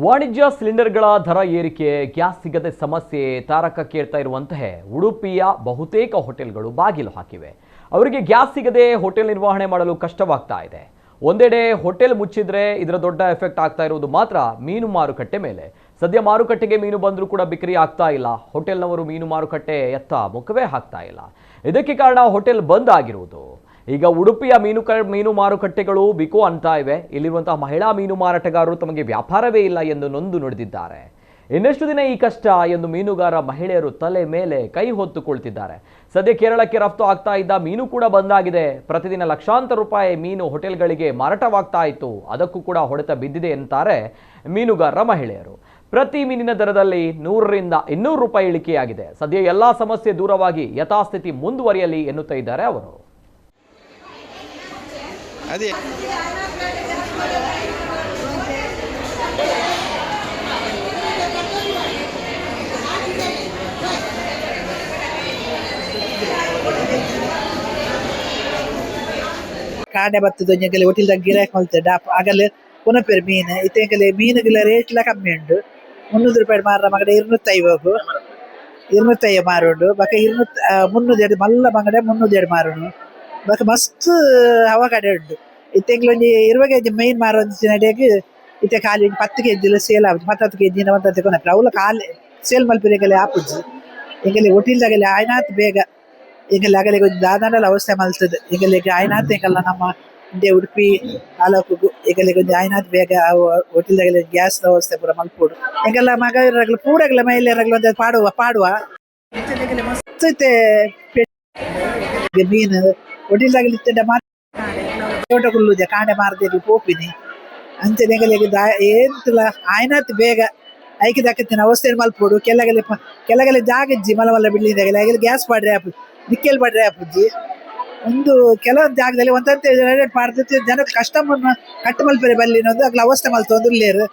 ವಾಣಿಜ್ಯ ಸಿಲಿಂಡರ್ಗಳ ದರ ಏರಿಕೆ, ಗ್ಯಾಸ್ ಸಿಗದೆ ಸಮಸ್ಯೆ ತಾರಕ ಕೇಳ್ತಾ ಇರುವಂತಹ ಉಡುಪಿಯ ಬಹುತೇಕ ಹೋಟೆಲ್ಗಳು ಬಾಗಿಲು ಹಾಕಿವೆ. ಅವರಿಗೆ ಗ್ಯಾಸ್ ಸಿಗದೆ ಹೋಟೆಲ್ ನಿರ್ವಹಣೆ ಮಾಡಲು ಕಷ್ಟವಾಗ್ತಾ ಇದೆ. ಒಂದೆಡೆ ಹೋಟೆಲ್ ಮುಚ್ಚಿದ್ರೆ ಇದರ ದೊಡ್ಡ ಎಫೆಕ್ಟ್ ಆಗ್ತಾ ಇರುವುದು ಮಾತ್ರ ಮೀನು ಮಾರುಕಟ್ಟೆ ಮೇಲೆ. ಸದ್ಯ ಮಾರುಕಟ್ಟೆಗೆ ಮೀನು ಬಂದರೂ ಕೂಡ ಬಿಕ್ರಿ ಆಗ್ತಾ ಇಲ್ಲ. ಹೋಟೆಲ್ನವರು ಮೀನು ಮಾರುಕಟ್ಟೆ ಎತ್ತ ಮುಖವೇ ಹಾಕ್ತಾ ಇಲ್ಲ. ಇದಕ್ಕೆ ಕಾರಣ ಹೋಟೆಲ್ ಬಂದ್ ಆಗಿರುವುದು. ಈಗ ಉಡುಪಿಯ ಮೀನು ಮಾರುಕಟ್ಟೆಗಳು ಬಿಕೋ ಅಂತ ಇವೆ. ಇಲ್ಲಿರುವಂತಹ ಮಹಿಳಾ ಮೀನು ಮಾರಾಟಗಾರರು ತಮಗೆ ವ್ಯಾಪಾರವೇ ಇಲ್ಲ ಎಂದು ನೊಂದು ನುಡಿದಿದ್ದಾರೆ. ಇನ್ನೆಷ್ಟು ದಿನ ಈ ಕಷ್ಟ ಎಂದು ಮೀನುಗಾರ ಮಹಿಳೆಯರು ತಲೆ ಮೇಲೆ ಕೈ ಹೊತ್ತುಕೊಳ್ತಿದ್ದಾರೆ. ಸದ್ಯ ಕೇರಳಕ್ಕೆ ರಫ್ತು ಆಗ್ತಾ ಇದ್ದ ಮೀನು ಕೂಡ ಬಂದಾಗಿದೆ. ಪ್ರತಿದಿನ ಲಕ್ಷಾಂತರ ರೂಪಾಯಿ ಮೀನು ಹೋಟೆಲ್ಗಳಿಗೆ ಮಾರಾಟವಾಗ್ತಾ ಇತ್ತು. ಅದಕ್ಕೂ ಕೂಡ ಹೊಡೆತ ಬಿದ್ದಿದೆ ಅಂತಾರೆ ಮೀನುಗಾರರ ಮಹಿಳೆಯರು. ಪ್ರತಿ ಮೀನಿನ ದರದಲ್ಲಿ 100 ರಿಂದ 200 ರೂಪಾಯಿ ಇಳಿಕೆಯಾಗಿದೆ. ಸದ್ಯ ಎಲ್ಲಾ ಸಮಸ್ಯೆ ದೂರವಾಗಿ ಯಥಾಸ್ಥಿತಿ ಮುಂದುವರಿಯಲಿ ಎನ್ನುತ್ತಾ ಇದ್ದಾರೆ ಅವರು. ಅದೇ. ಕಾಂಡೆ ಬತ್ತದ ಎಂಕಲೆ ಒಟ್ಟಿಲ್ದ ಗಿರಾಕಿ ಮಲ್ತೆ ಡಾಪ್ ಅಗಲ್ ಪುನಪೆರ್ ಮೀನು. ಇತ್ತೆ ಎಂಕಲೆ ಮೀನುಗಳ ರೇಟ್ಲ ಕಮ್ಮಿ ಉಂಡು. 300 ರೂಪಾಯಿ ಮಾರ ಮಗಡೆ 250, 250 ಮಾರುಂಡು. ಬೊಕ 302 ಮಲ್ಲ ಬಂಗಡೆ 302 ಮಾರುಂಡು. ಬೊಕ ಮಸ್ತ್ ಅವಕಡೆ ಉಂಡು. ಇತ್ತೆ ಎಂಕ್ಲ ಒಂಜಿ 20 ಕೆಜಿ ಮೀನ್ ಮಾರೊಂದಿತ್ತಿನಡೆಗ್ ಇತ್ತೆ ಖಾಲಿ ಒಂಜಿ 10 ಕೆಜಿಲ ಸೇಲ್ ಆಪುಜಿ. 10 ಕೆಜಿ ಒಂತಂತೆ ಕೊನಪೆರ್. ಅವ್ಲ ಖಾಲಿ ಸೇಲ್ ಮಲ್ಪೆರೆ ಎಂಕಲೆ ಆಪುಜಿ. ಎಂಕಲೆ ಒಟ್ಟಿಲ್ದಾಗಲೆ ಆಯ್ನಾತ್ ಬೇಗ ಎಂಕಲೆ ಅಗಲೆಗ್ ಒಂಜಿ ದಾದಾಂಡಲ ಅವಸ್ಥೆ ಮಲ್ತುದು ಎಂಕಲೆಗ್ ಆಯ್ನಾತ್ ಎಂಕಲ್ನ ನಮ್ಮ ಇಂದೇ ಉಡುಪಿ ತಾಲೂಕುಗು ಎಂಕಲೆಗ್ ಒಂಜಿ ಆಯ್ನಾತ್ ಬೇಗ ಅವು ಒಟ್ಟಿಲ್ದಗಲೆ ಗ್ಯಾಸ್ ವ್ಯವಸ್ಥೆ ಪೂರ ಮಲ್ಪೊಡು. ಎಂಕಲ್ಲ ಮಗವೀರಗ್ಲು ಪೂರಗ್ಲ ಮಹಿಳೆಯರಗ್ಲು ಒಂತೆ ಪಾಡುವ ಪಾಡುವ. ಅಂಚನೆ ಮಸ್ತ್ ಇತ್ತೆ ಮೀನು ಒಟ್ಟಿಲ್ದಾಗಲಿ ಇತ್ತೆಂಡ ಮಾತ ತೋಟ ಕುಲ್ಲುಜ ಕಾಂಡೆ ಮಾರ್ದೆಗ್ ಪೋಪಿನಿ. ಅಂಚನೆ ಎಂಕಲೆಗ್ ಏಂತಲ ಆಯ್ನಾತ್ ಬೇಗ ಐಕ್ ದಕ್ಕತ್ತಿನ ಅವಸ್ಥೆ ಮಲ್ಪೊಡು. ಕೆಲಗಲೆ ಕೆಲಗಲೆ ಜಾಗ ಇಜ್ಜಿ. ಮಲ್ಲ ಮಲ್ಲ ಬಿಲ್ಡಿಂಗ್ ಅಗಲ್ ಗ್ಯಾಸ್ ಪಾಡ್ರೆ ಆಪುಜಿ, ನಿಕ್ಕೆಲ್ ಪಾಡ್ರೆ ಆಪುಜಿ. ಒಂದು ಕೆಲವೊಂದು ಜಾಗದಲ್ಲಿ ಒಂತಂತೆ ರೇಟ್ ಪಾಡ್ದು ಜನಕ್ಕೆ ಕಸ್ಟಮರ್ ಕಟ್ ಮಲ್ಪೆರೆ ಬಲ್ಲಿನ ಅಗ್ಲ ಅವಸ್ಥೆ ಮಲ್ತೊಂದು ಉಲ್ಲೆರ್.